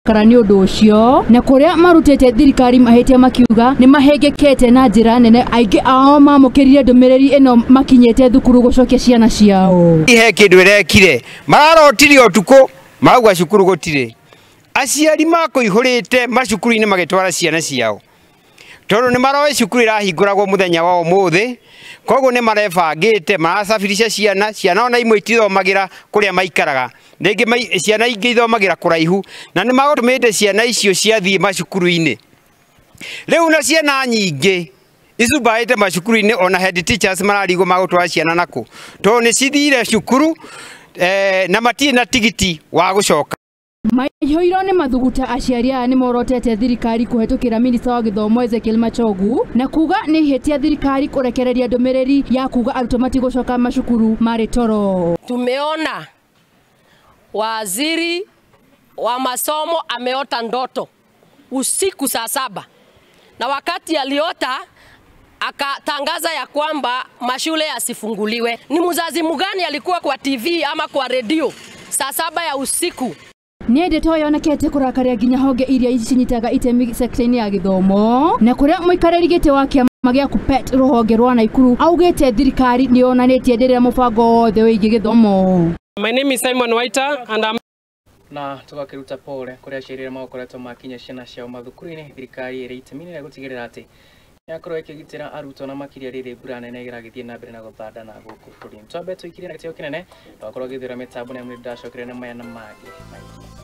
Kũrakara nĩ ũndũ ũcio na kũrĩa marutĩte thirikari mahĩtia makiuga nĩ mahĩngĩkĩte na njĩra nene. Aingĩ ao mamũkĩrire ndũmĩrĩri ĩno makinyĩte thukuru gũcokia ciana ciao. He kĩndũ ĩrekire, mararotire ũtukũ marauga cukuru gũtirĩ. Aciari makũihũrĩte macukuru-inĩ magĩtwara ciana ciao tondũ nĩ maroĩ cukuru ĩrahingũragwo mũthenya wa ũmũthĩ, koguo nĩ marebangĩte maracabirisha ciana. Ciana ona imwe itithomagĩra kũrĩa maikaraga, rĩngĩ ciana ingĩ ithomagĩra kũraihu, na nĩ magũtũmĩte ciana icio ciathiĩ macukuru-inĩ. Rĩu na ciana nyingĩ icumbaĩte macukuru-inĩ, ona head teachers mararigwo magũtwara ciana nakũ tondũ nĩ cithire cukuru na matirĩ na tigiti wa gũcoka. Maihũirwo nĩ mathuguta, aciari aya nĩ morotete thirikari kũhetũkĩra minista wa gĩthomo Ezekiel Machogu na kuga nĩ ihĩtia thirikari kũrekereria ndũmĩrĩri ya kuga arutwo matigũcoka macukuru marĩ toro. Tumeona waziri wa masomo ameota ndoto usiku saa 7, na wakati aliota akatangaza ya kwamba mashule yasifunguliwe. Ni mzazi mgani alikuwa kwa TV ama kwa redio saa 7 ya usiku? Nĩ ndeto yonekete kũrakaria nginya honge iria cinyitaga itemi sekta-inĩ ya gĩthomo na kũrĩa mũikarĩri gĩtĩ wa kĩama gĩa KUPPET rũhonge rwa Naikuru augĩte thirikari nĩ yonanĩtie ndĩrĩ mũbango wothe wĩgiĩ gĩthomo. My name is Simon Waiter and I'm na tũgakĩruta pole kũrĩ aciari arĩa magokoretwo makinya ciana ciao mathukuru-inĩ. Thirikari ĩrĩ itemi-inĩ rĩa gũtigĩrĩra atĩ nĩyakorwo ĩkĩgitĩra arutwo na makĩria rĩrĩ mbura nene ĩragĩthiĩ na mbere na gũthanda na gũkũ bũrũri-inĩ. Twambe tũikirie na gĩtĩo kĩnene twakorwo gĩthĩra mĩtambo na mwĩrĩ ndacokire na maya na mangĩ maingĩ.